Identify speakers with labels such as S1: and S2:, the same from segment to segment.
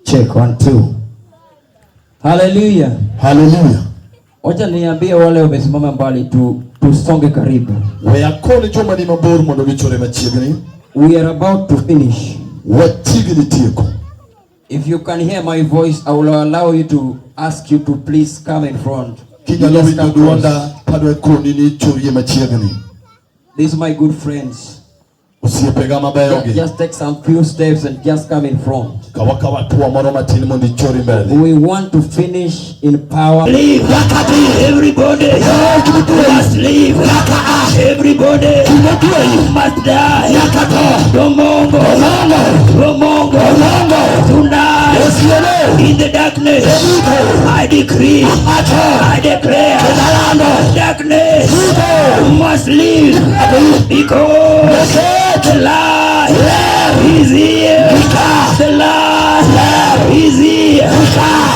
S1: Check one two. Haleluya.
S2: Haleluya.
S1: Wacha niambie wale wamesimama mbali tu tusonge karibu.
S2: We akoni joma ni mabor mondo gichore machiegni.
S1: We are about to finish.
S2: Wachiegni tieko.
S1: If you can hear my voice, I will allow you to ask you to please come in front. You
S2: Kinyalo
S1: just
S2: winjo
S1: come close.
S2: duonda tadwa koni ni chorie machiegni.
S1: These my good friends.
S2: Osiepega mabeyo gi.
S1: Just take some few steps and just come in front.
S2: Kawa kawa tuwa moro matin mondo ichori mbele.
S1: We want to finish in power.
S3: Leave. Everybody must leave. Everybody must die. Domongo. Domongo. Tonight. In the darkness. I decree. I declare. Darkness must leave. Because the light is here. The light is here.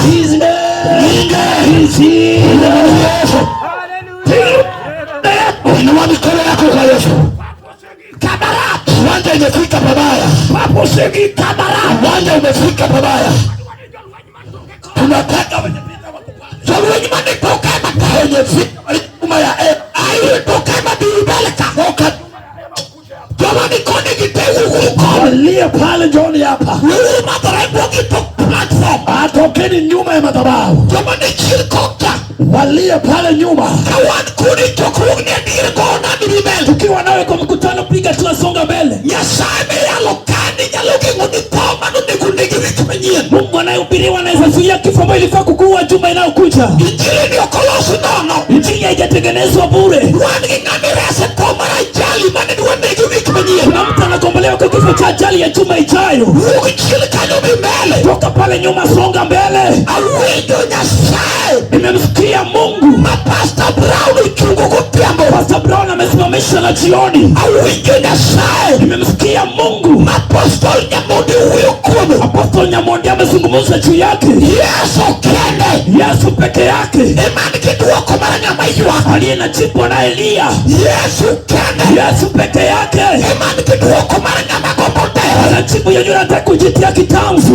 S3: His name is Jesus.
S2: Inua mikono yako kwa Yesu. Kabara, uwanja imefika pabaya. Kabara, uwanja umefika pabaya. Tunataka wenye vita wakubali. Wenye vita nyuma ya Toka
S3: Walio pale njooni hapa, atokeni nyuma ya madhabahu. Walio pale nyuma, tukiwa nawe kwa mkutano, piga tunasonga mbele. Mungu anayehubiriwa anaweza zuia kifo ambayo ilifaa kukuua juma inayokuja. Injili haijatengenezwa bure. Kuna mtu anakombolewa kwa kifo cha ajali ya juma ijayo. Toka pale nyuma, songa mbele. Nimemsikia Mungu. Pastor Brown amesimamisha na jioni. Nimemsikia Mungu. Apostle Nyamondi amezungumza juu yake. Yesu peke yake aliye na jibu na Elia. Yesu peke yake anajibu ya yule anataka kujitia kitanzi.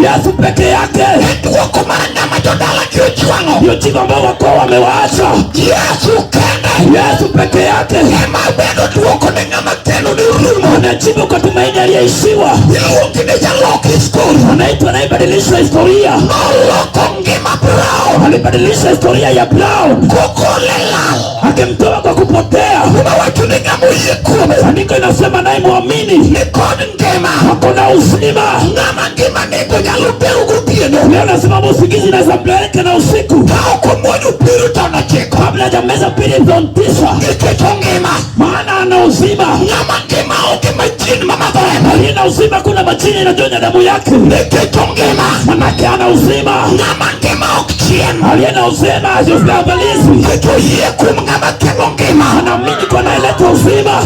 S3: Yesu peke yake ndio jibu ambao wako wamewaacha. Yesu peke yake anajibu kwa tumaini aliyeishiwa, anaitwa anayebadilisha historia. Alibadilisha historia ya Brown akimtoa kwa kupotea. Andiko inasema naye muamini hakuna uzima. Leo nasema usingizi naweza mpeleke na usiku kabla hajameza pili zone 9, maana ana uzima. Aliye na uzima, kuna majini inanyonya damu yake, manake ana uzima. Aliye na uzima asiambalizi, anaamini kwa anayeleta uzima.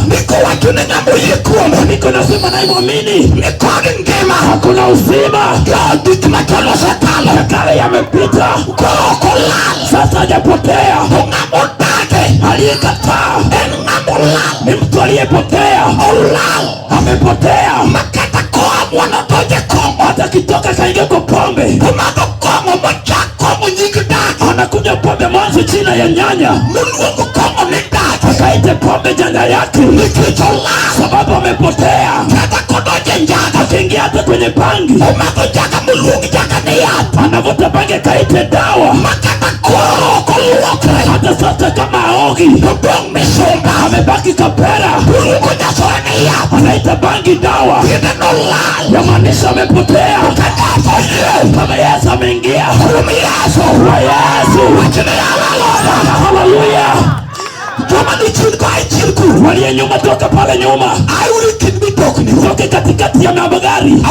S3: Andiko nasema naye muamini hakuna uzima. Ya kale yamepita, sasa hajapotea. Aliyekataa ni mtu aliyepotea, amepotea. Hata kitoka kaingia kwa pombe, anakunywa pombe mwanzo jina ya nyanya, akaite pombe jana yake, sababu amepotea. Akiingia hata kwenye bangi, anavuta bangi akaite dawa. Hata sasa kama aogi, amebaki kapera, anaita bangi dawa, yamaanisha amepotea. Kama Yesu ameingia kwa Yesu, haleluya! Walio nyuma, toka pale nyuma, toke katikati ya magari.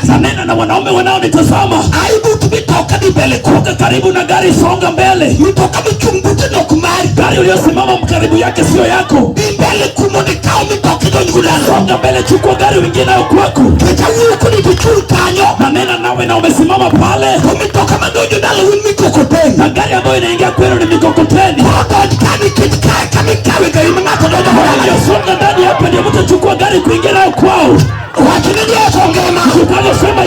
S3: Nanena na wanaume wanaonitazama, toka karibu na gari, songa mbele. Gari uliosimama karibu yake sio yako. Songa mbele, chukua gari uingie nayo kwako. Nanena nawe na umesimama pale, na gari ambayo inaingia kwenu ni mikokoteni. Waliosonga ndani hapa ndio mtachukua gari kuingia nayo kwao. Unavyosema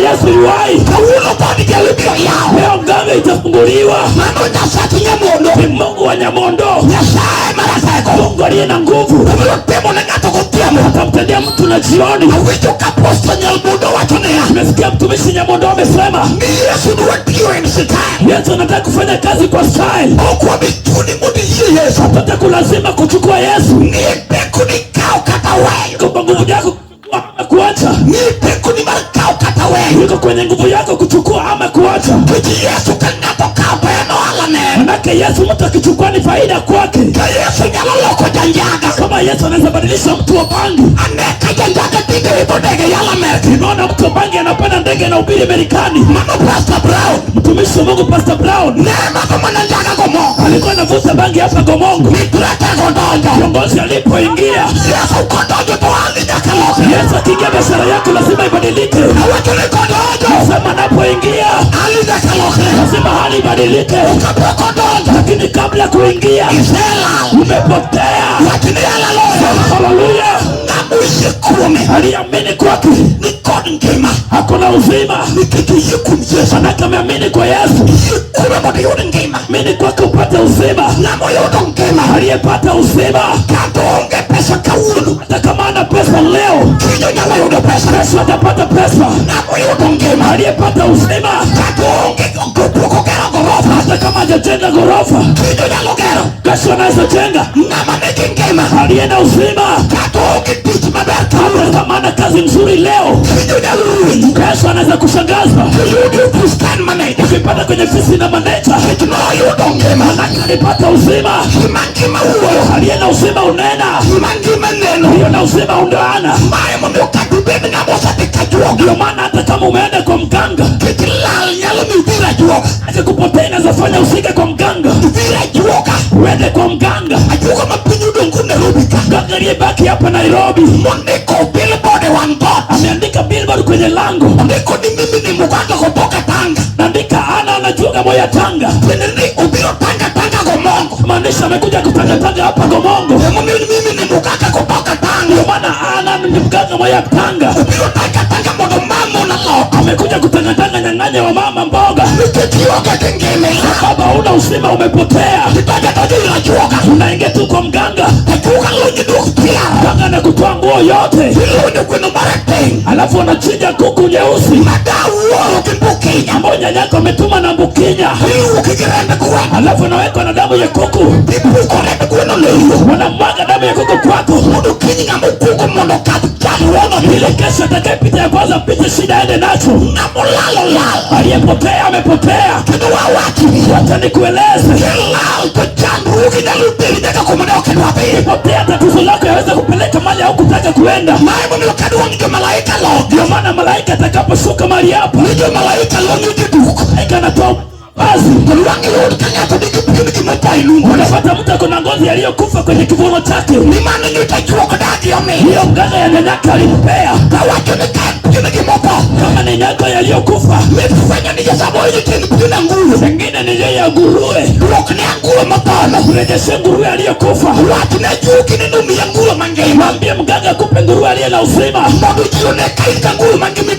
S3: Utafunguliwa.
S2: Mano Nyasach Nyamondo.
S3: Ni Mungu wa Nyamondo.
S2: Nyasaye maratego.
S3: Mungu aliye na nguvu.
S2: Obiro timo ne ng'ato godhiambo.
S3: Atamtendea mtu na jioni.
S2: Awinjo ka Apostle Nyalmundo wacho niya.
S3: Nimesikia mtumishi Nyamondo amesema
S2: Ni Yesu dwa tiyo en style.
S3: Yesu anataka kufanya kazi kwa style.
S2: Ok wabi chuni mondo iyie Yesu.
S3: Hatakulazima kuchukua Yesu.
S2: Ni tekoni kawo kata weyo.
S3: Kwa nguvu yako kuchukua ama kuacha.
S2: Ni tekoni mar kawo kata weyo.
S3: Iko kwenye nguvu yako kuchukua ama kuacha.
S2: Nikech Yesu ka ng'ato kawo to en ohala ne.
S3: Manake Yesu mtu akichukua ni faida kwake.
S2: Ka Yesu nyalo loko janjaga.
S3: Kama Yesu anaweza badilisha mtu wa bangi.
S2: Ane ka janjaga tinde idho ndege yalo Amerka.
S3: Nimeona mtu wa bangi anapanda ndege na ubiri Marekani.
S2: Mano Pastor Brown.
S3: Mtumishi wa Mungu Pastor Brown
S2: Ne madho mana njaga Gomongo.
S3: alikuwa anavuta bangi hapa Gomongo.
S2: Ni tratego donjo.
S3: Kiongozi alipoingia,
S2: Yesu kodonjo to ohandi nyaka lokre.
S3: Yesu akiingia, biashara yako lazima ibadilike.
S2: Awacho ni kodonjo.
S3: Nasema anapoingia
S2: Hali nyaka lokre.
S3: lazima hali ibadilike,
S2: Kapok odonjo.
S3: lakini kabla kuingia
S2: Iselal.
S3: umepotea.
S2: Wach ni haleluya.
S3: Haleluya!
S2: Ng'ama oyie kuome.
S3: Aliamini kwake
S2: Ni kod ngima.
S3: hakuna uzima,
S2: Nikech oyie kuom Yesu.
S3: manake ameamini kwa Yesu.
S2: Yie kuome mondo iyud ngima.
S3: Amini kwake upate uzima.
S2: Ng'ama oyudo ngima.
S3: Aliyepata uzima,
S2: Kata onge pesa kawuono.
S3: hata kama ana pesa leo,
S2: Kiny onyalo yudo pesa.
S3: kesho atapata pesa.
S2: Ng'ama oyudo ngima.
S3: Aliyepata uzima,
S2: Kata onge pok ogero gorofa.
S3: hata kama hajajenga ghorofa,
S2: Kiny onyalo gero.
S3: kesho anaweza jenga.
S2: Ng'ama nigi ngima.
S3: Aliye na uzima,
S2: Kata onge tich maber
S3: hata
S2: kawuono.
S3: kama ana kazi nzuri leo,
S2: Kiny onyalo ruothi.
S3: kesho anaweza kushangaza.
S2: Kiyudo ofis kan maneja.
S3: Ukipata kwenye ofisi na maneja,
S2: Nikech noyudo ngima.
S3: manake alipata uzima.
S2: Gima ngima wuoyo.
S3: Aliye na uzima unena,
S2: Gima ngima neno.
S3: aliye na uzima undoana.
S2: Mae momiyo kata ibed ng'ama osedhi ka juoga.
S3: Ndio maana hata kama umeenda kwa mganga,
S2: Nikech lal nyalo miyo idhir ajuoga.
S3: akikupotea inaweza fanya usike kwa mganga,
S2: Idhir ajuoga.
S3: uende kwa mganga.
S2: Ajuoga ma piny odong' go Nairobi ka.
S3: Mganga aliyebaki hapa Nairobi
S2: Mondiko billboard e wang' dhoot.
S3: ameandika billboard kwenye lango,
S2: Ondiko ni mimi ni mganga kutoka Tanga.
S3: naandika ana anajuaga moya Tanga,
S2: Tiende ni obiro Tanga Tanga Gomongo.
S3: maanisha amekuja kutangatanga hapa Gomongo.
S2: Emomiyo mimi ni mganga kutoka Tanga.
S3: Ndio maana ana ni mganga moya Tanga,
S2: Obiro Tanga Tanga mondo mama alot.
S3: amekuja kutangatanga nyang'anya wa mama mboga.
S2: Nikech ionge gi ngima.
S3: Baba, huna uzima, umepotea.
S2: Idonjo donjo ir ajuoga.
S3: Unaingia tu kwa mganga,
S2: Ajuoga lonyi duok pier.
S3: mganga anakutoa nguo yote,
S2: Ilonyo gweno marateng'.
S3: alafu anachinja kuku nyeusi
S2: Mada wuoro gi mbukinya.
S3: ambayo nyanyako ametuma na mbukinya,
S2: Iluoki gi remb gweno.
S3: alafu anawekwa na damu ya kuku,
S2: Ipuko remb gweno leyo.
S3: wanamwaga damu ya kuku kwako,
S2: Mondo kiny ng'ama okuongo mondo okadh chandruogno.
S3: ili kesho atakayepita ya kwanza mpite shida aende nacho.
S2: Ng'ama olal olal.
S3: Aliyepotea amepotea.
S2: Kendo wawachni.
S3: Wacha nikueleze,
S2: Kilal to chandruogi nyalo teri nyaka kuma ne ok idwa dhiye.
S3: potea tatizo lako yaweza kupeleka mahali haukutaka kuenda.
S2: Mae momiyo kadwa ni jomalaika logi.
S3: Ndio maana malaika atakaposhuka mahali hapa,
S2: Ni jomalaika lonyo ji duk.
S3: malaika anatoa vazi.
S2: To lwang' iyud ka ng'ato nigi pien gima tho e nungone.
S3: Unapata mtu ako na ngozi aliyokufa kwenye kivuno chake.
S2: Ni mano nyocha ajuok dagi omiyo.
S3: Hiyo mganga ya nyanyake alimpea
S2: Kawacho ni ka en pien gima otho.
S3: kama ni nyako yaliyokufa,
S2: Mifwenyo ni jasaboyo ni en pien anguro.
S3: pengine ni yeye ya nguruwe.
S2: Duok ne anguro mothono.
S3: Mrejeshe nguruwe aliyokufa.
S2: Wach ne ajuoki ni nomiyi anguro mangima.
S3: Mwambie mganga akupe nguruwe aliye na uzima,
S2: Mondo ji one ka in gi anguro mangima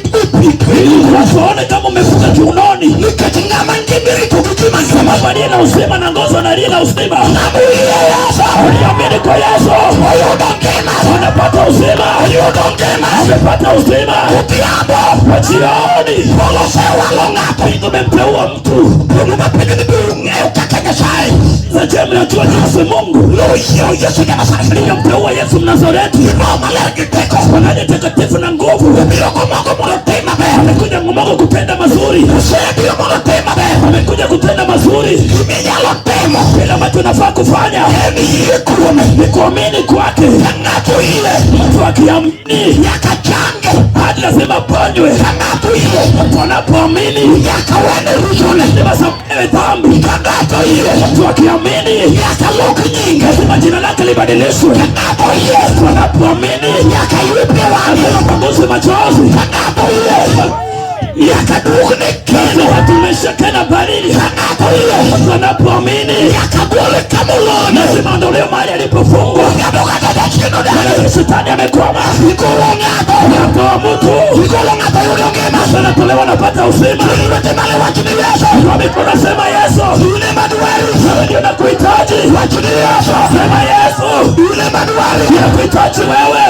S3: ili watu waone kama umefunga kiunoni.
S2: Nikech ng'ama ngima irito gi gima ngima.
S3: Sababu aliye na uzima na ngozo na aliye na uzima.
S2: Ng'ama oyie Yesu.
S3: Uliamini kwa Yesu
S2: Oyudo ngima.
S3: unapata uzima,
S2: Oyudo ngima.
S3: amepata uzima.
S2: Odhiambo.
S3: Kwa jioni
S2: Polo osewalo ng'ato.
S3: Mungu amemteua mtu.
S2: Kuom mapenjo ni be ung'eyo kaka Nyasaye
S3: Sasa je, mnajua jinsi Mungu
S2: noyiero Yesu ja Nazareth.
S3: alivyomteua Yesu Mnazareti?
S2: Roho Maler gi teko.
S3: Wanaje takatifu na nguvu,
S2: Obiro Gomongo mondo otim maber.
S3: amekuja Ngomongo kutenda mazuri,
S2: Osebiro mondo otim maber.
S3: amekuja kutenda mazuri.
S2: Giminyalo timo
S3: Kile ambacho unafaa kufanya
S2: en yie kuome.
S3: ni kuamini kwake.
S2: Ka ng'ato oyie
S3: Mtu akiamini
S2: nyaka change.
S3: hadi lazima aponywe.
S2: Ka ng'ato oyie
S3: Mtu anapoamini
S2: nyaka wene richone.
S3: lazima asamehewe dhambi.
S2: Ka ng'ato oyie
S3: Mtu akiamini
S2: nyaka lok nyinge.
S3: lazima jina lake libadilishwe.
S2: Ka ng'ato oyie
S3: Mtu anapoamini
S2: nyaka ywe pi wang'e.
S3: lazima apanguzwe machozi.
S2: Ka ng'ato oyie nyaka duogne kendo.
S3: Lazima tena baridi.
S2: Ka ng'ato oyie
S3: Mtu anapoamini
S2: nyaka gole kamolone.
S3: lazima aondolewe mahali alipofungwa.
S2: Ng'ato kata jachien odagi.
S3: Shetani amekwama.
S2: Igolo ng'ato.
S3: Natoa mtu
S2: Igolo ng'ato yudo ngima.
S3: Wanatolewa wanapata uzima. Inua mikono, sema Yesu, wewe ndio nakuhitaji. Sema Yesu, nakuhitaji wewe.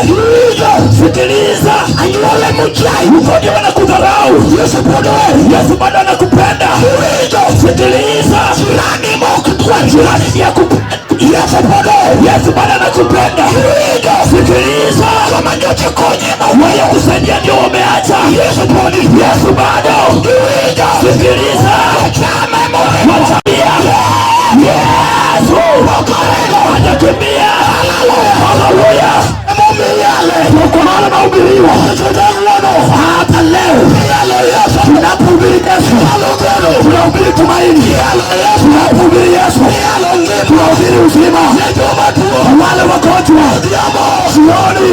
S3: Sikiliza, uko ndio wanakudharau, Yesu bado anakupenda. Sikiliza, jirani ndiye akupenda. Yesu bado anakupenda. Sikiliza, wenye kusaidia ndio wameacha. Yesu bado. Sikiliza, watabia Yesu hajakimbia. Haleluya! Tuko mahali mahubiriwa hata leo. Tunapohubiri Yesu tunahubiri tumaini, tunapohubiri Yesu tunahubiri uzima. Wale wagonjwa sioni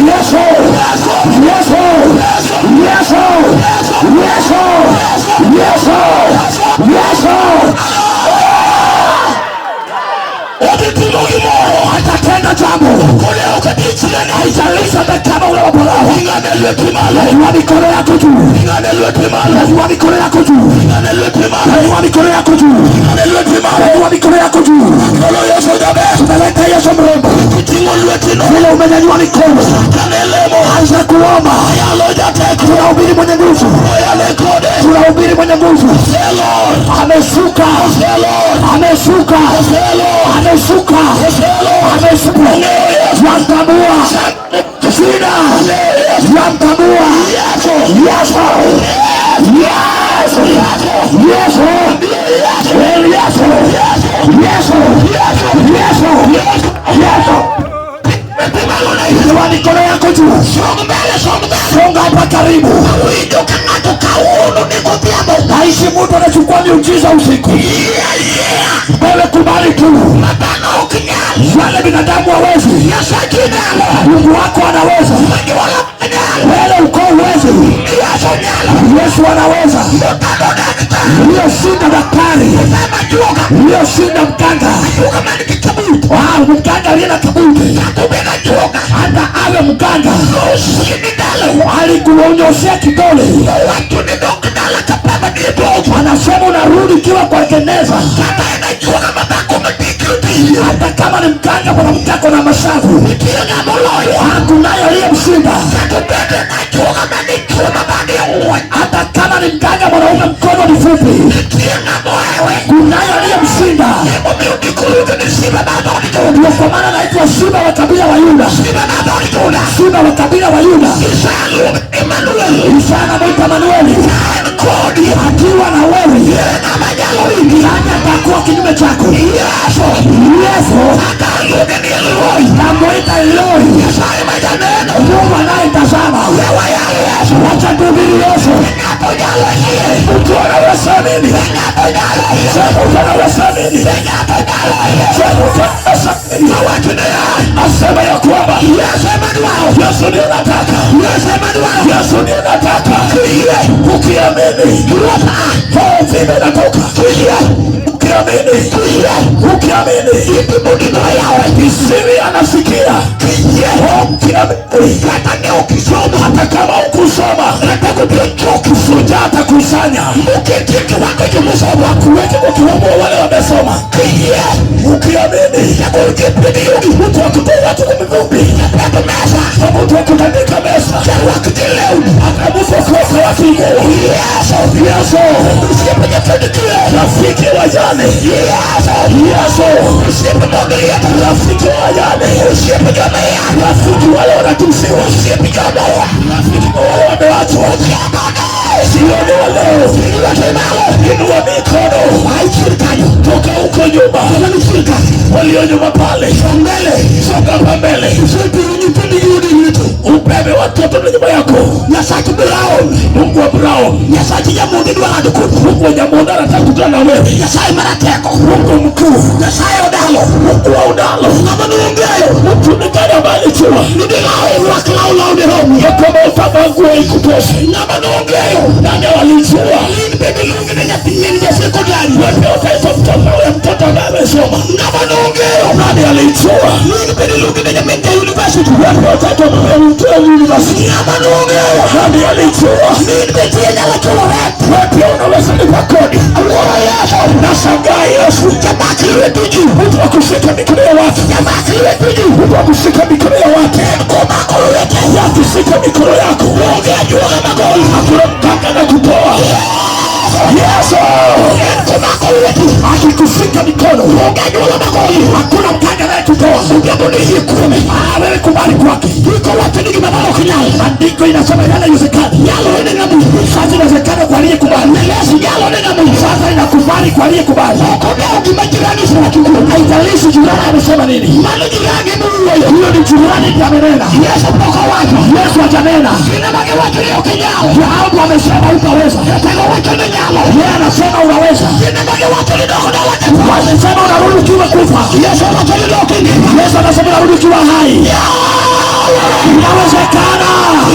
S3: Yesu, Yesu, Yesu, Yesu, Yesu, Yesu atatenda jambo, haijalishi hata kama una mabalaa. Inua mikono yako juu, inua mikono yako juu, inua mikono yako juu, inua mikono yako juu. Tumeleta Yesu mrembo, vile umenyanyua mikono, anza kuomba. Tunahubiri mwenye nguvu, tunahubiri mwenye nguvu. Ameshuka, ameshuka, ameshuka, ameshuka. Wamtambua shida, wamtambua Yesu, Yesu, Yesu, Yesu, Yesu, Yesu, Yesu. Inua mikono yako juu, songa hapa karibu. Naishi mtu anachukua miujiza usiku. Wewe kubali tu, wale binadamu hawezi, Mungu wako anaweza. Wewe uko uwezi, Yesu anaweza. Uliyoshinda daktari, uliyoshinda mganga, mganga aliye na kabuti, hata awe mganga alikuonyoshea kidole, anasema unarudi ukiwa kwa jeneza. Hata kama ni mganga mwanamke ako na mashavu, hakunaye aliyemshinda. Hata kama ni mganga mwanaume mkono ni fupi, kunaye aliyemshinda. Ndio kwa maana anaitwa Simba wa kabila wa Yuda, Simba wa kabila wa Yuda. Isaya anamwita Manueli, akiwa na wewe nani atakuwa kinyume chako? Yesu namwita Eloi, Mungu anayetazama. Wacha tuhubiri Yesu. Mtu anaweza nini? Mtu anaweza nini? Asema ya kwamba Yesu ndiye nataka, Yesu ndiye nataka. Ukiamini uvimbe inatoka, ukiamini, ukiamini kisiri anasikia. Ukiamini hata kama ukusoma, shujaa atakusanya akuweke kwa kiwango wa wale wamesoma. Ukiamini mtu akutoa watu kwa mivumbi, mtu akutandika meza, hata mtu akuweka watu nguo. Yesu rafiki wa jane, Yesu rafiki wa jane, rafiki wale wanatusiwa, rafiki wale wameachwa. Sioni wa leo, inua mikono toka huko nyuma, walio nyuma pale, songa hapa mbele, ubebe watoto na nyuma yako. Mungu wa Brown, Mungu wa Nyamonda anataka kukutana na wewe. Mungu mkuu, Mungu wa udalo, mtu ni gani ambaye alijua ya kwamba utavaa nguo ikutoshe? Nani walijua? Wewe utaitwa mtoto wa mtoto ambaye amesoma. Nani alijua? Wewe utaitwa mtoto wa university.
S2: Ng'ama nong'eyo.
S3: Nani alijua?
S2: Ni nitie nyalo chulo rent.
S3: Wewe pia unaweza lipa kodi.
S2: Awuoro Yesu.
S3: Nashangaa Yesu.
S2: Jamak lweti ji.
S3: Mtu wa kushika mikono ya watu.
S2: Jamak lweti ji.
S3: Mtu wa kushika mikono ya watu.
S2: Komako lwete.
S3: Yakishika mikono yako.
S2: Onge ajuoga magol.
S3: Hakuna mtaka na kutoa. Yesu.
S2: Komako lweti.
S3: Akikushika mikono.
S2: Onge ajuoga magol.
S3: Hakuna mtaka anayekutoa.
S2: Ujambo ni hii kuome.
S3: Ah, wewe kubali kwake.
S2: Iko wacho ni gima dhano ok nyal.
S3: Andiko inasema yale haiwezekani.
S2: Nyalo ne ng'ama.
S3: Sasa inawezekana kwa aliyekubali.
S2: Yesu nyalo ne ng'ama.
S3: Sasa inakubali kwa aliyekubali.
S2: Ok odewo gima jirani osewacho kuome.
S3: Haijalishi jirani amesema nini.
S2: Mano jirani emowuoyo.
S3: Hiyo ni jirani ndiye amenena.
S2: Yesu pok owacho.
S3: Yesu hajanena.
S2: Gine magiwacho ni ok inyal.
S3: Yahabu amesema hutaweza.
S2: Jotelo wacho ni nyalo.
S3: Yeye anasema unaweza.
S2: Gine magiwacho ni dok dala ka
S3: Wamesema unarudi ukiwa kufa.
S2: Yesu wacho ni dok ingima.
S3: Yesu anasema unarudi ukiwa hai. Inawezekana.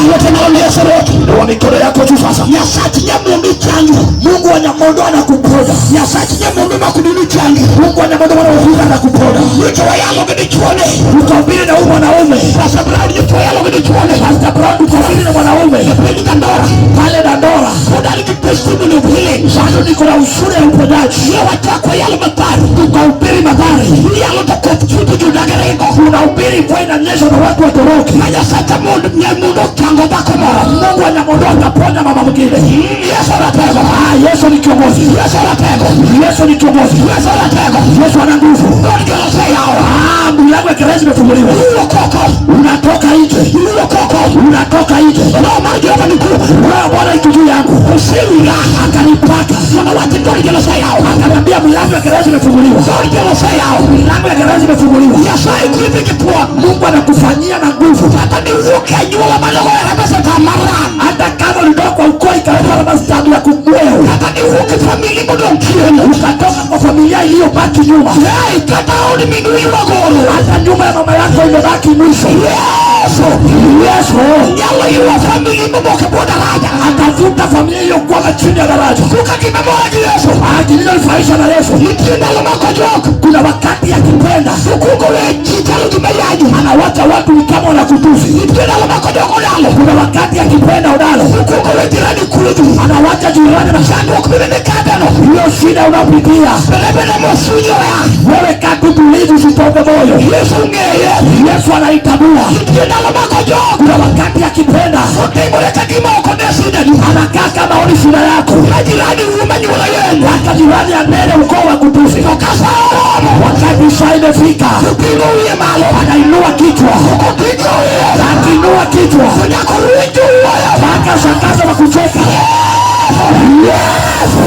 S2: Lwete malo ni Yesu ruoth.
S3: Inua mikono yako juu sasa.
S2: Nyasach nyamondu changi.
S3: Mungu wa Nyamondo anakuponya.
S2: Nyasach nyamondu makudini changi.
S3: Mungu wa Nyamondo mwana wa Uvinza anakuponya.
S2: Nyocha wayalo gi dichuone.
S3: Ukahubiri na huyu mwanaume.
S2: Pastor Brown nyocha wayalo gi dichuone.
S3: Pastor Brown ukahubiri na mwanaume
S2: Piny Dandora.
S3: pale Dandora.
S2: Pod an gi testimony of healing.
S3: Bado niko na ushuhuda ya uponyaji.
S2: Ne wachako yalo Mathare.
S3: Tukahubiri Mathare.
S2: Iyalo to koth chwe to jodag ringo.
S3: Tunahubiri mvua inanyesha na watu watoroke.
S2: Ma Nyasacha nyamondo chango dhako moro.
S3: Mungu wa Nyamondo ataponya mama mwingine.
S2: Yesu ratego.
S3: Ah, Yesu ni kiongozi.
S2: Yesu ratego.
S3: Yesu ni kiongozi.
S2: Yesu ratego.
S3: Yesu ana nguvu.
S2: Dhood joseyawo.
S3: Ah, milango ya gereza imefunguliwa.
S2: Iwuok oko.
S3: Unatoka nje.
S2: Iwuok oko.
S3: Unatoka nje.
S2: Roho mar Jehova ni kuoma.
S3: Roho ya Bwana iko juu yangu.
S2: Osewira.
S3: Akanipaka.
S2: Mondo awach ni dhood joseyawo.
S3: Akaniambia milango ya gereza imefunguliwa.
S2: Dhood joseyawo.
S3: Milango ya gereza imefunguliwa.
S2: Nyasaye gwedhi gi thuon.
S3: Mungu anakufanyia na nguvu.
S2: Kata niwuok e anyuola mane ogoyo Rabaseta maram.
S3: Hata kama ulitoka kwa ukoo ikawekwa alama stabu ya kumweo.
S2: Kata niwuok e famili modong' chien.
S3: Ukatoka kwa familia iliyobaki nyuma.
S2: Hey, kata od minu ywagoro.
S3: Hata nyuma ya mama yako imebaki mwisho.
S2: Yesu.
S3: Yesu
S2: Nyalo ywa famili momok e bwo daraja.
S3: akavuta familia iliyokuwa chini ya daraja.
S2: Kuka gima mora gi Yesu.
S3: Ah, kilichonifurahisha na Yesu,
S2: Nitie ndalo moko jok.
S3: kuna wakati akipenda
S2: Okuongo we ji chalo gima yanyi.
S3: anawacha watu ni kama wanakutusi.
S2: Nitie ndalo moko jok olalo.
S3: Kuna wakati akipenda unalo,
S2: Okuongo we jirani kuodhi.
S3: anawacha jirani na
S2: Chandruok mibende kadheno.
S3: hiyo shida unapitia
S2: Bende bende mosunyoya.
S3: wewe, kaa tu tulivu, usitoke moyo.
S2: Yesu ng'eye.
S3: Yesu anaitambua.
S2: Nitie ndalo moko jok.
S3: Kuna wakati akipenda
S2: Otimore ka gima ok one shidani.
S3: anakaa kama oni shida yako,
S2: Ka jirani wuo manyuola yen.
S3: hata jirani anene ukoo wa kutusi.
S2: To ka sa oromo.
S3: Wakati saa imefika,
S2: Oting'o wiye malo.
S3: anainua kichwa,
S2: Oting'o wiye.
S3: akiinua kichwa
S2: To nyaka owinj wuoyo.
S3: mpaka shangaza na kucheka. Yesu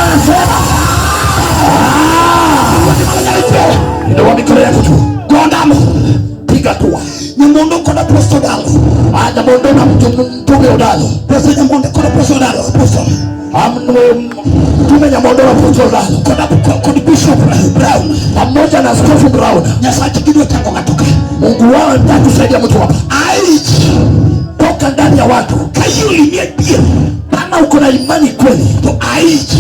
S3: anasema, inua mikono yako juu,
S2: Gondamo.
S3: piga tua.
S2: Nyamondo kod Apostle Odalo.
S3: Ah, Nyamondo na mtume Odalo,
S2: Apostle Nyamondo kod Apostle Odalo. Apostle.
S3: Mtume Nyamondo na Apostle Odalo
S2: Kod Bishop Brown.
S3: pamoja na Askofu Brown,
S2: Nyasachi gidwa chango ng'ato ka.
S3: Mungu wao anataka kusaidia mtu hapa.
S2: Aich.
S3: Toka ndani ya watu,
S2: Ka yie ni adier.
S3: kama uko na imani kweli,
S2: To aich.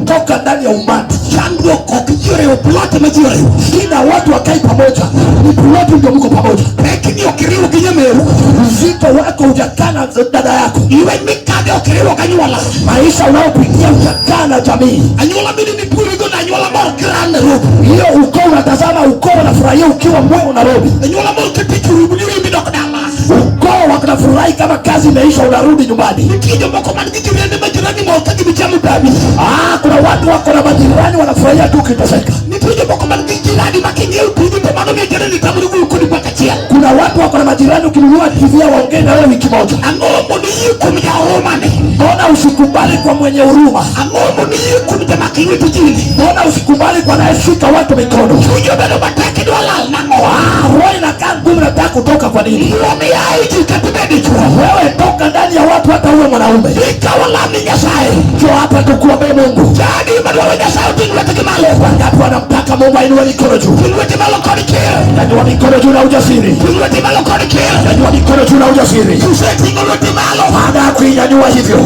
S3: toka ndani ya umati.
S2: Chandruok ok ji oriwo plot ma ji oriwo.
S3: Shida watu wakai pamoja, ni ploti ndio mko pamoja.
S2: Pekni ok iriwo gi nyameru.
S3: Uzito wako hujakaa na dada yako,
S2: Lweny mikadhe ok iriwo gi anyuola.
S3: maisha unayopitia hujakaa na jamii
S2: Anyuola mini mipurigo na anyuola mor gran Nairobi.
S3: hiyo. Ukoo unatazama ukoo unafurahia ukiwa Mweu Nairobi,
S2: Anyuola mor ka tich orumo ni riembi dok dala.
S3: ukoo wanafurahi kama kazi imeisha, unarudi nyumbani.
S2: Nitie jomoko man gi jirende ma jirani mor ka gimichamo dabi.
S3: Ah, kuna watu wako na majirani wanafurahia tu ukiteseka.
S2: Nitie jomoko man gi jirani ma kinyiewo TV to mano miyo jirani tamori wuoyo kodi mwaka achiel.
S3: Kuna watu wako na majirani, ukinunua TV waongee na wewe wiki moja.
S2: Ang'o mondo iyie kuom jahuruma ni?
S3: Mbona usikubali kwa mwenye huruma?
S2: Ang'o mondo iyie kuom jamak lwet ji ni?
S3: Mbona usikubali kwa anayeshika watu mikono?
S2: Chunyi obedo matek idwa lal nang'o?
S3: Ah, roho inakaa ngumu, nataka kutoka. Kwa nini?
S2: Muomi ae ji kata ibed dichuo.
S3: Wewe toka ndani ya watu, hata uwe mwanaume.
S2: Ikaw olam ni Nyasaye.
S3: Njoo hapa tukuombee Mungu.
S2: Jadi madwaro Nyasaye oting' lwetgi malo.
S3: Wangapi wanamtaka Mungu ainue mikono juu?
S2: Ting' lweti malo kod chir.
S3: Nyanyua mikono juu na ujasiri.
S2: Ting' lweti malo kod chir.
S3: Nyanyua mikono juu na ujasiri.
S2: Kiseting'o lweti malo.
S3: Baada ya
S2: kuinyanyua hivyo.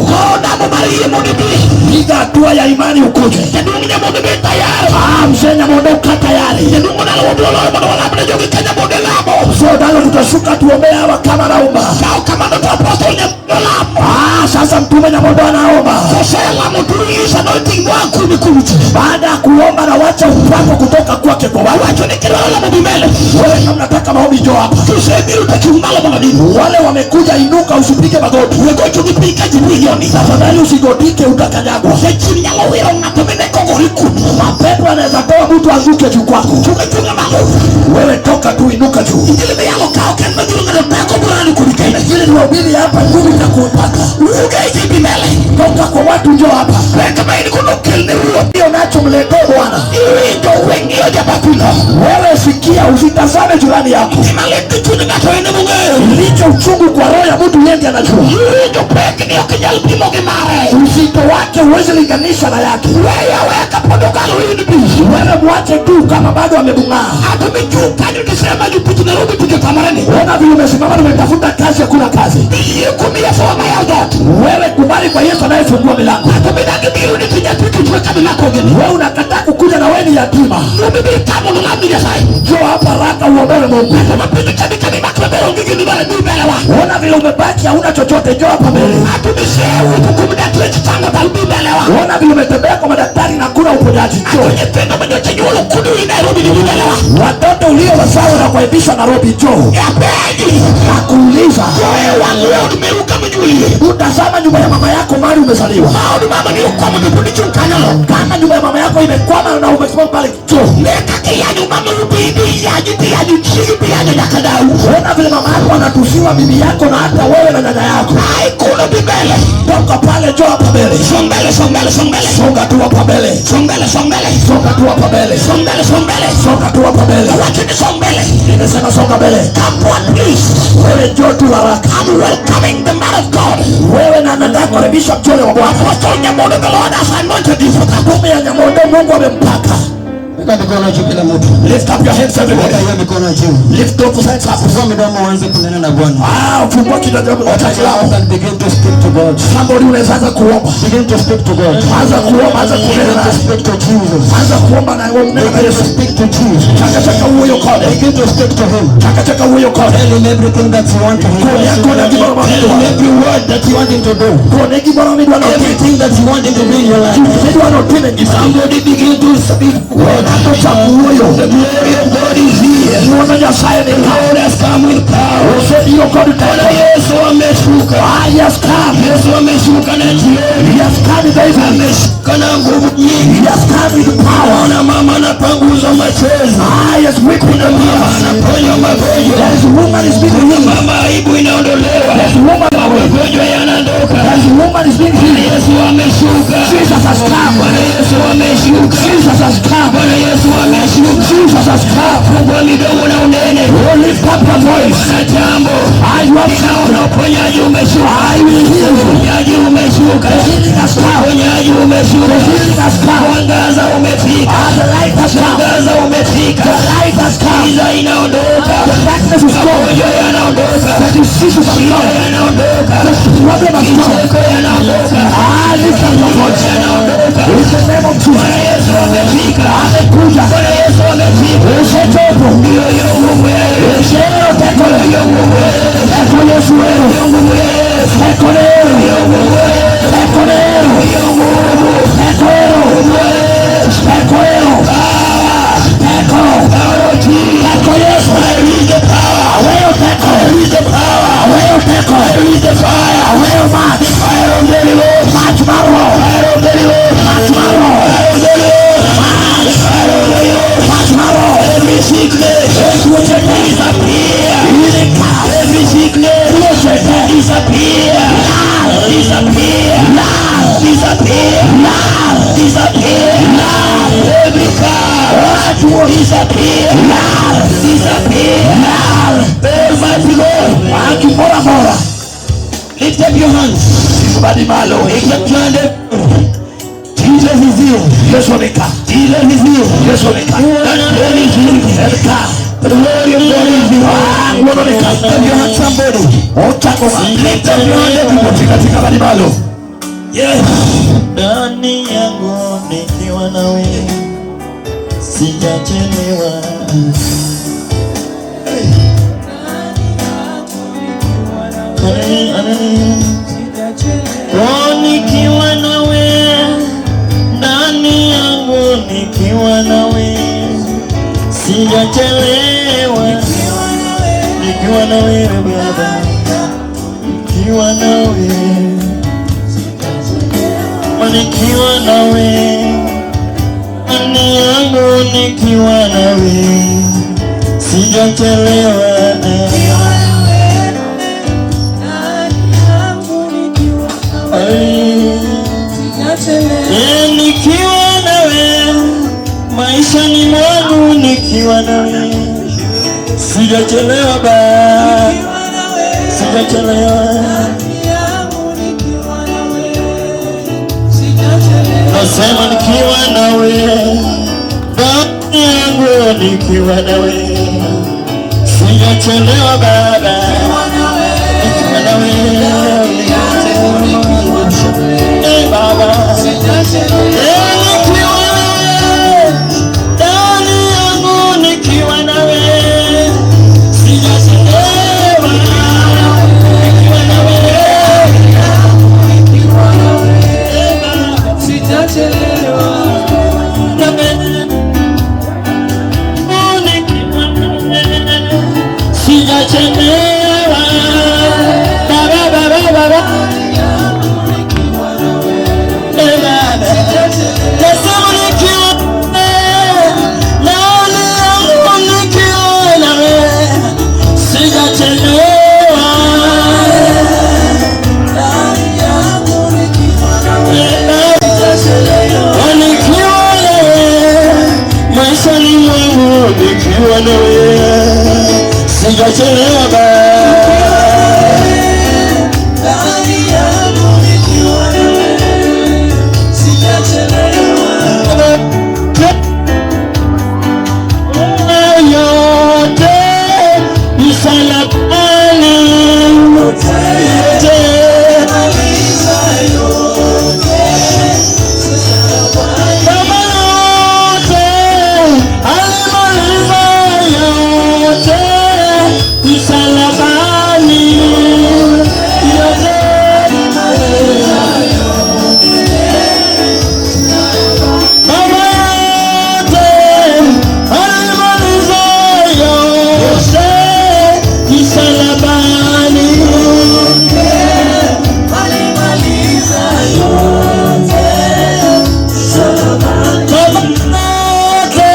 S2: Piga hatua ya imani ukuje. Ah, mzee Nyamondo kaa tayari. Mzee Odalo tutashuka tuombee hawa kama naomba. Ah, sasa mtume Nyamondo anaomba. Baada ya kuomba na wacha upako kutoka kwake kwa wao. Wewe kama unataka maombi njoo hapa. Wale wamekuja inuka, usipige magoti. Tafadhali usigotike, utakanyagwa. Mapepo anaweza toa mtu anguke juu kwako. Wewe toka tu, inuka juu. Injili ni wahubiri hapa, nguvu itakupata. Toka kwa watu, njoo hapa. Hiyo nacho mletee Bwana. Wewe sikia, usitazame jirani yako. Ilicho uchungu kwa roho ya mtu yeye ndiye anajua. Uzito wake huwezi linganisha na yake. Wewe mwache tu kama bado amebung'aa. Ona vile umesimama, umetafuta kazi, hakuna kazi. Wewe kubali kwa Yesu anayefungua milango. Wewe unakataa kukuja na wewe ni yatima. Njoo hapa haraka uombewe Mungu. Ona vile umebaki hauna chochote, njoo hapa mbele. Ona vile umetembea kwa madaktari na hakuna uponyaji, njoo. Watoto ulio wazao na kuaibishwa Nairobi, njoo. Nakuuliza, utazama nyumba ya mama yako mahali umezaliwa. Kama nyumba ya mama yako imekwama na umesimama pale, njoo. Ona vile mama yako anatusiwa, bibi yako na hata wewe na dada yako. Toka pale, njoo hapa mbele. Songa tu hapa mbele. Songa tu hapa mbele. Songa tu hapa mbele. Nimesema songa mbele. Wewe njoo tu haraka. Wewe na nataka kukaribisha mchole wa Bwana. Tume ya Nyamondo Mungu amempaka.
S1: Weka mikono juu kila mtu.
S2: Lift up your hands, everybody.
S1: Weka hiyo mikono juu.
S2: Lift up your hands up.
S1: Fungua midomo uanze kunena na Bwana.
S2: Ah, fungua kinywa chako.
S1: Open your mouth and begin to speak to God.
S2: Somebody unaweza anza kuomba.
S1: Begin to speak to God.
S2: Anza kuomba, anza kunena
S1: Begin to
S2: naye.
S1: speak to Jesus.
S2: Anza kuomba na wewe unena na
S1: Begin to
S2: Yesu.
S1: speak to Jesus.
S2: Chaka chaka wuoyo kode.
S1: Begin to speak to him.
S2: Chaka chaka wuoyo kode.
S1: Tell him everything that you want to him.
S2: Kone kone gimoro ma
S1: Tell him
S2: idwaro.
S1: every word that you want him to do.
S2: Kone gimoro midwaro otim.
S1: Everything that you want him to do in your life.
S2: Midwaro otim e ngimani.
S1: Somebody begin to speak word.
S2: Ng'ato chak wuoyo.
S1: The glory of God is here.
S2: Ng'wono Nyasaye ni ka.
S1: God has come with power.
S2: Osebiro kod
S1: Bwana
S2: teko.
S1: Yesu ameshuka.
S2: Ah, he has come.
S1: Yesu ameshuka na jioni.
S2: He has come in the evening.
S1: Ameshuka na nguvu nyingi.
S2: He has come with power.
S1: Ona mama anapanguza machozi.
S2: Ah, he is weeping the
S1: Mama
S2: tears.
S1: anaponya magonjwa.
S2: There is woman is being healed.
S1: Mama aibu inaondolewa.
S2: There is woman away.
S1: Magonjwa yanaondoka.
S2: There is woman is being healed.
S1: Yesu ameshuka.
S2: Jesus has come.
S1: Bwana Yesu ameshuka.
S2: Jesus has come.
S1: Bwana Yesu ameshuka.
S2: Jesus has come.
S1: Fungua midomo na unene.
S2: Oh, lift up your voice.
S1: Bwana jambo.
S2: I you have
S1: Naona uponyaji umeshuka.
S2: I will heal you.
S1: Uponyaji umeshuka.
S2: The healing has come.
S1: Uponyaji umeshuka.
S2: The healing has come.
S1: Mwangaza umefika.
S2: Ah, the light has come.
S1: Mwangaza umefika.
S2: The light has come.
S1: Giza inaondoka.
S2: The darkness is gone.
S1: Magonjwa yanaondoka.
S2: The diseases are
S1: Shida
S2: gone.
S1: yanaondoka.
S2: The problem has gone.
S1: Kicheko yanaondoka.
S2: Ah, lift up your voice.
S1: Yanaondoka.
S2: In the name of Jesus.
S1: Bwana Yesu amefika.
S2: Amekuja.
S1: Bwana Yesu amefika.
S2: Osechopo.
S1: Ndiyo hiyo nguvu ya Yesu.
S2: Osero teko.
S1: Hiyo nguvu ya Yesu.
S2: Teko Yesu ero.
S1: Hiyo nguvu ya Yesu.
S2: Teko lero.
S1: Hiyo nguvu ya Yesu.
S2: Teko lero.
S1: Hiyo nguvu.
S2: Teko ero.
S1: Nguvu ya Yesu.
S2: Teko ero. Teko.
S1: Power of Jesus.
S2: Teko Yesu.
S1: I release the power.
S2: Aweyo teko.
S1: I release the power.
S2: Aweyo teko.
S1: I release the fire.
S2: Aweyo mach.
S1: Fire of the Holy Ghost.
S2: Mach mar Roho.
S1: Fire of the Holy Ghost.
S2: Mach mar Roho.
S1: Fire of the Holy Ghost. Fire of the Holy Ghost.
S2: Mach mar Roho.
S1: Every sickness
S2: Tuoche te.
S1: disappear.
S2: Irika.
S1: Every sickness
S2: Tuoche te.
S1: disappear. Disappear. Disappear. Disappear. Every car disappear. Disappear. Almighty God.
S2: Gimoro amora.
S1: Lift up your hands.
S2: Badi malo.
S1: Lift up your hand. Jesus is here.
S2: Yesu ni ka.
S1: Jesus is here.
S2: Yesu ni ka.
S1: That man is healed.
S2: En ka.
S1: The glory of God is here. Lift up your hand, somebody. Lift up your hand, everybody.
S2: Katika madibalo.
S1: Yes.
S4: Ndani yangu nikiwa nawe sijachelewa. Oh, nikiwa nawe ndani yangu nikiwa nawe sijachelewa. Nikiwa nawe Baba, nikiwa nawe, nikiwa nawe ndani yangu nikiwa nawe sijachelewa. Nikiwa nawe maishani mwangu nikiwa nawe sijachelewa ba, sijachelewa. Nasema nikiwa nawe ndani yangu nikiwa nawe sijachelewa baba, nikiwa nawe baba, nikiwa nawe ndani yangu nikiwa nawe sijachelewa, nikiwa nawe sijachelewa baba, baba, baba. Nasema nikiwa ndani yangu nikiwa nawe sijachelewa. Nikiwa nawe maishani mwangu nikiwa nawe sijachelewa baba. Yote msalabani, yote Baba, yote alimaliza yote msalabani, yote Baba, yote alimaliza yote msalabani. Baba, yote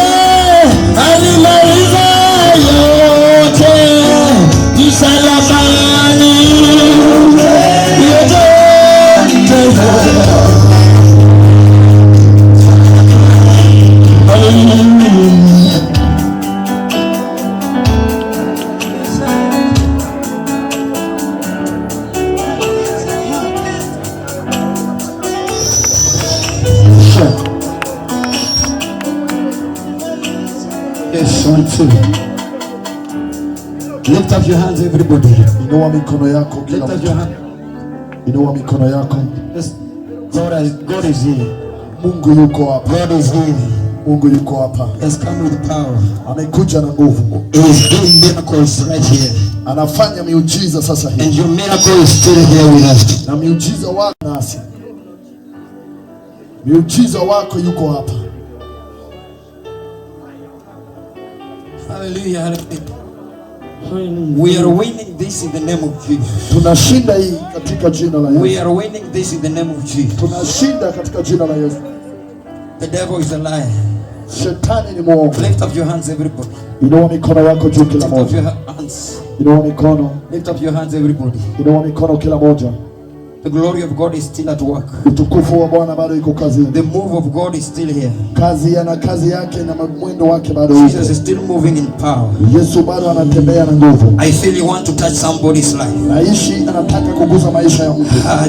S4: alimaliza yote msalabani, yote. Hallelujah.
S1: Sure. Yes, one, two. Lift up your hands, everybody.
S2: Inua mikono yako kila
S1: Lift up your
S2: mtu.
S1: hand.
S2: Inua mikono yako.
S1: Yes. God is here.
S2: Mungu yuko hapa.
S1: God is here.
S2: Mungu yuko hapa.
S1: He has come with power.
S2: Amekuja na nguvu.
S1: He is doing miracles right here.
S2: Anafanya miujiza sasa hivi.
S1: And your miracle is still here with us.
S2: Na miujiza wako nasi. Miujiza wako yuko hapa.
S1: Hallelujah. Hallelujah. We are winning this in the name of Jesus.
S2: Tunashinda hii katika jina la
S1: We
S2: Yesu.
S1: are winning this in the name of Jesus.
S2: Tunashinda katika jina la Yesu.
S1: The devil is a liar.
S2: Shetani ni mwongo.
S1: Lift up your hands, everybody.
S2: Inua mikono yako juu kila
S1: Lift up
S2: moja.
S1: your hands.
S2: Inua mikono.
S1: Lift up your hands, everybody.
S2: Inua mikono kila moja.
S1: The glory of God is still at work.
S2: Utukufu wa Bwana bado iko kazini.
S1: The move of God is still here.
S2: Kazi yana kazi yake na mwendo wake bado
S1: Jesus
S2: upo.
S1: is still moving in power.
S2: Yesu bado anatembea na nguvu.
S1: I feel you want to touch somebody's life.
S2: Naishi anataka kugusa maisha ya mtu.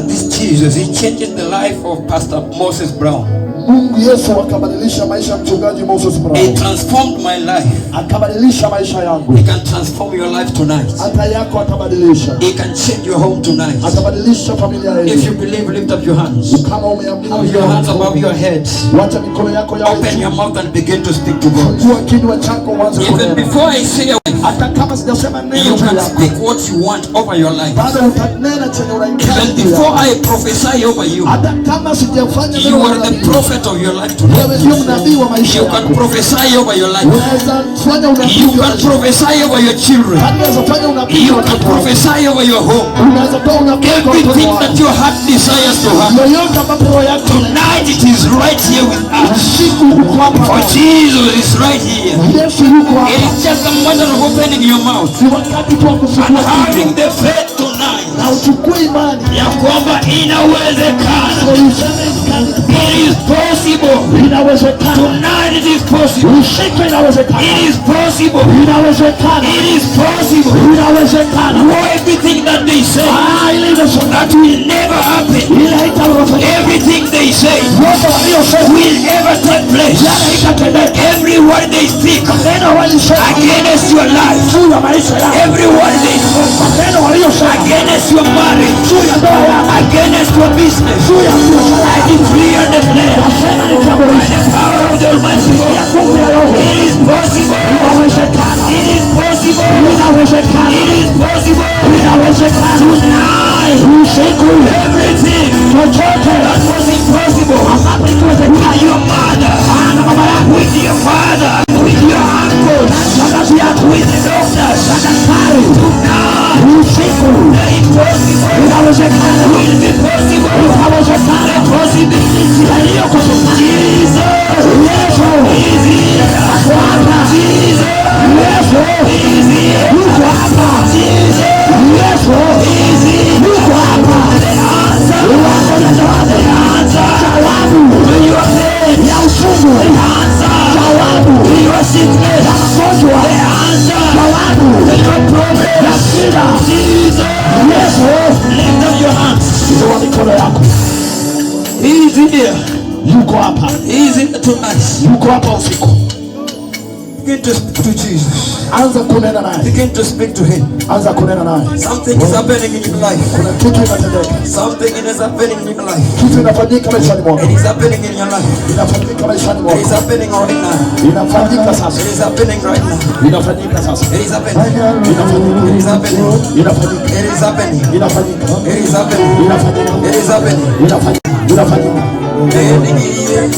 S1: This Jesus, he changes the life of Pastor Moses Brown.
S4: Mungu Yesu akabadilisha maisha ya mchungaji Moses
S1: He
S4: Mrao,
S1: transformed my life.
S4: akabadilisha maisha yangu,
S1: He can transform your life tonight.
S4: Hata yako atabadilisha,
S1: He can change your home tonight.
S4: Atabadilisha familia
S1: If you
S4: yenu.
S1: Believe, lift up your hands.
S4: Kama umeamini,
S1: Have your hands above your head.
S4: Wacha mikono yako yawe
S1: Open
S4: juu.
S1: your mouth and begin to speak to God.
S4: Fungua kinywa chako uanze
S1: Even
S4: kunena.
S1: Before I say a word,
S4: Hata kama sijasema neno
S1: you
S4: juu
S1: can
S4: yako,
S1: speak what you want over your life.
S4: Bado utanena chenye unahitaji
S1: Even
S4: juu
S1: before
S4: yako.
S1: I prophesy over you,
S4: Hata kama sijafanya
S1: you
S4: neno
S1: are
S4: la
S1: the
S4: nabii,
S1: prophet of your life
S4: wewe
S1: tonight.
S4: ndio mnabii wa maisha
S1: You can
S4: yako.
S1: Prophesy over your life.
S4: Unaweza fanya unabii
S1: You
S4: juu ya
S1: can
S4: maisha.
S1: Prophesy over your children.
S4: Unaweza fanya unabii
S1: You
S4: kwa
S1: can
S4: watoto wako.
S1: Prophesy over your home.
S4: Unaweza toa unabii kwa watoto
S1: Everything
S4: wako.
S1: That your heart desires to have.
S4: Yoyote ambapo roho yako
S1: Tonight it is right here with us.
S4: Usiku uko hapa.
S1: For Jesus is right here.
S4: Yesu yuko
S1: It
S4: hapa.
S1: Is just a matter of opening your mouth
S4: Ni wakati tu wa
S1: and
S4: kufungua
S1: having
S4: kinywa
S1: the faith tonight
S4: na uchukue imani.
S1: Ya kwamba inawezekana.
S4: So useme
S1: It is possible.
S4: Inawezekana.
S1: Tonight it is possible.
S4: Usiku inawezekana.
S1: It is possible.
S4: Inawezekana.
S1: It is possible.
S4: Inawezekana.
S1: Everything that they say
S4: Ah, ile imesema
S1: that will never happen.
S4: Ile haitawezekana.
S1: Everything they say
S4: Yote waliyosema
S1: will ever take place.
S4: Yale haitatendeka.
S1: Every word they speak
S4: Maneno walisema
S1: against your life.
S4: Juu ya maisha yako.
S1: Every word they spoke
S4: Maneno waliyosema
S1: against your marriage,
S4: juu ya ndoa yako.
S1: Against your business.
S4: Juu ya biashara
S1: I
S4: yako.
S1: Decree and declare
S4: Nasema
S1: by the
S4: nikiamrisha
S1: power of the Almighty God.
S4: Ya nguvu ya Roho.
S1: It is possible.
S4: Inawezekana.
S1: It is possible.
S4: Inawezekana.
S1: It is possible.
S4: Inawezekana.
S1: Tonight,
S4: Usiku
S1: everything
S4: chochote
S1: that was impossible
S4: ambapo ikiwezekana
S1: with your mother,
S4: na mama yako
S1: with your father, with your uncles,
S4: shangazi yako
S1: with the doctors,
S4: daktari
S1: tonight,
S4: usiku
S1: the impossible
S4: inawezekana
S1: will be possible.
S4: Inawezekana.
S1: The possibility.
S4: Yaliyokosekana.
S1: Jesus
S4: Yesu
S1: is here.
S4: Ako hapa.
S1: Jesus
S4: Yesu
S1: is here.
S4: Yuko hapa.
S1: Jesus
S4: Yesu
S1: is here.
S4: Yuko hapa.
S1: The answer.
S4: Wako na jawabu.
S1: The answer
S4: Jawabu
S1: to your pain.
S4: Ya uchungu.
S1: The answer
S4: Jawabu
S1: to your sickness.
S4: Ya magonjwa.
S1: The answer
S4: Jawabu
S1: to your problems.
S4: Ya shida.
S1: Jesus.
S4: Yesu.
S1: Lift up your hands.
S4: Inua mikono yako.
S1: He is here.
S4: Yuko hapa.
S1: He is here tonight.
S4: Yuko hapa usiku.
S1: Begin to speak to Jesus.
S4: Anza kunena naye.
S1: Begin to speak to him.
S4: Anza kunena naye.
S1: Something is happening in your life.
S4: Kuna kitu inatendeka.
S1: Something is happening in your life.
S4: Kitu inafanyika maishani mwako.
S1: It is happening in your life.
S4: Inafanyika maishani
S1: It is
S4: mwako.
S1: Happening right now.
S4: Inafanyika sasa.
S1: It is happening right now.
S4: Inafanyika sasa.
S1: It is happening.
S4: Inafanyika.
S1: It is happening.
S4: Inafanyika.
S1: It is happening.
S4: Inafanyika.
S1: It is happening.
S4: Inafanyika.
S1: It is happening.
S4: Inafanyika. Inafanyika.
S1: Bed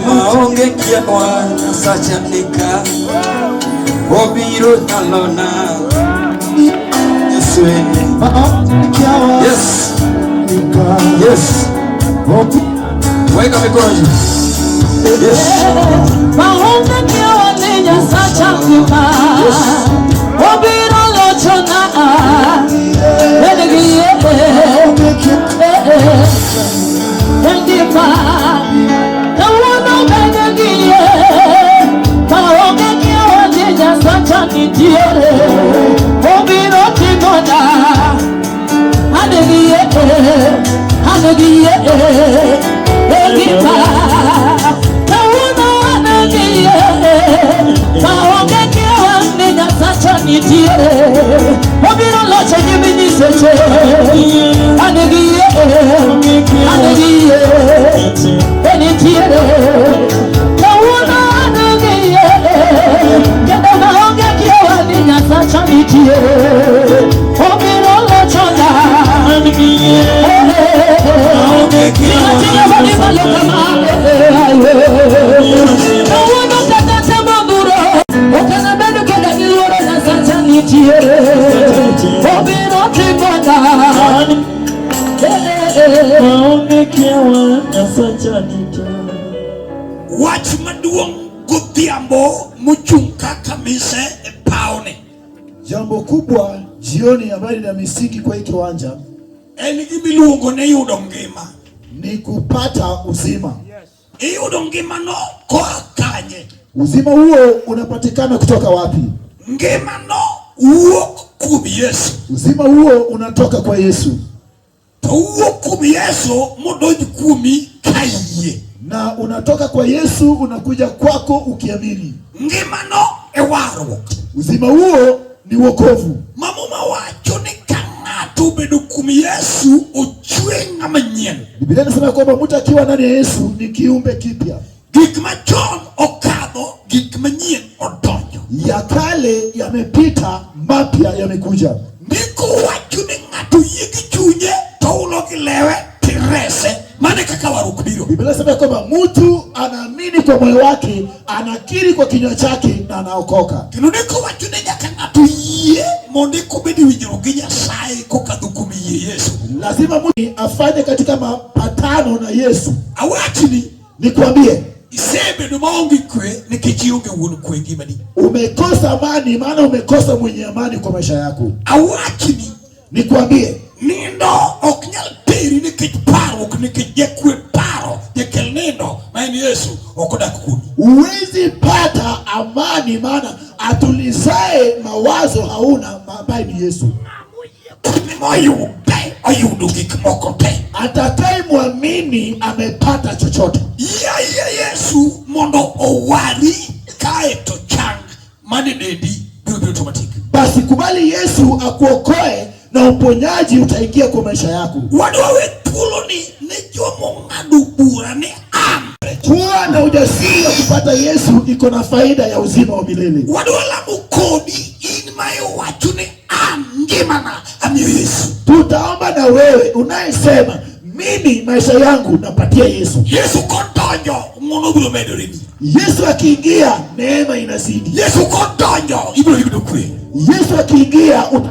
S1: maonge kiawa sachanika obiro nyalona Yesu. Yes. Yes. Weka mikono juu. Yes.
S5: Maonge kiawa ni Nyasacha ngima. Obiro lochona. Bed gi ngima. Kawuono bed gi yie. Maonge kiawa ni Nyasacha nitiere. Obiro timona. An gi yie, an gi yie, ngima. Kawuono an gi yie. Maonge kiawa ni Nyasacha nitiere. Obiro locho nyim nyiseche. An gi yie, an gi yie, nitiere. Kawuono an gi yie. Kendo maonge kiawa ni Nyasacha nitiere. Obiro lochona. Ting'o badi malo kama. Kawuono kata temo dhuro, ok anabed koda gi luoro Nyasacha nitiere. Obiro timona.
S6: Maonge kiawa Nyasacha nitie.
S3: Wach maduong' godhiambo mochung' kaka mise e pawni
S4: Jambo kubwa jioni ambayo lina misingi kwa hii kiwanja
S3: en gimiluongo ni yudo ngima.
S4: Ni kupata uzima.
S3: Iyudo ngimano koa kanye?
S4: Uzima huo unapatikana kutoka wapi?
S3: Ngimano wuok kuom Yesu.
S4: Uzima huo unatoka kwa Yesu.
S3: To wuok kuom Yesu modonj kuomi ka iyie.
S4: Na unatoka kwa Yesu unakuja kwako ukiamini.
S2: Ngimano e warruok.
S4: Uzima huo ni wokovu.
S2: Ma Muma wacho ni ka ng'ato obedo kuom Yesu, ochwe ng'ama nyien.
S4: Biblia inasema kwamba mtu akiwa ndani ya Yesu ni kiumbe kipya.
S2: Gik machon okadho, gik manyien odonjo.
S4: Ya kale yamepita, mapya yamekuja.
S2: Ndiko wacho ni ng'ato yie gi chunye to hulo gi lewe tirese. Mano e kaka warruok biro.
S4: Biblia inasema kwamba mtu anaamini kwa moyo wake, anakiri kwa kinywa chake na anaokoka.
S2: Kendo ndiko wacho ni nyaka ng'ato yie mondo eka obed e winjruok gi Nyasaye kokadho kuom yie Yesu.
S4: Lazima mtu afanye katika mapatano na Yesu.
S2: Awachni,
S4: Nikwambie,
S2: isebedo maonge kwe nikech ionge wuon kwe e ngimani.
S4: Umekosa amani, maana umekosa mwenye amani kwa maisha yako.
S2: Awachni,
S4: Nikwambie,
S2: nindo ok nyal teri nikech parruok, nikech jakwe paro, jakel nindo ma en Yesu ok odak kuomi.
S4: Huwezi pata amani, maana atulizae mawazo hauna, ambaye ni Yesu.
S2: Moyude oyudo gik moko te.
S4: Atakaye mwamini amepata chochote.
S2: Yie Yesu mondo owari kaeto chang mane dendi biro bedo automatic.
S4: Basi kubali Yesu akuokoe na uponyaji utaingia kwa maisha yako.
S2: Wadwa we thuolo ni ne jomong'ado bura ni an.
S4: Kuwa na ujasiri wa kupata Yesu iko na faida ya uzima wa milele.
S2: Wadwa lamo kodi in ma iwacho ni an ngimana amiyo Yesu.
S4: Tutaomba na wewe unayesema, "Mimi maisha yangu napatia Yesu."
S2: Yesu kodonjo, ng'wono biro medoreni.
S4: Yesu akiingia, neema inazidi.
S2: Yesu kodonjo, ibiro yudo kwe.
S4: Yesu akiingia uta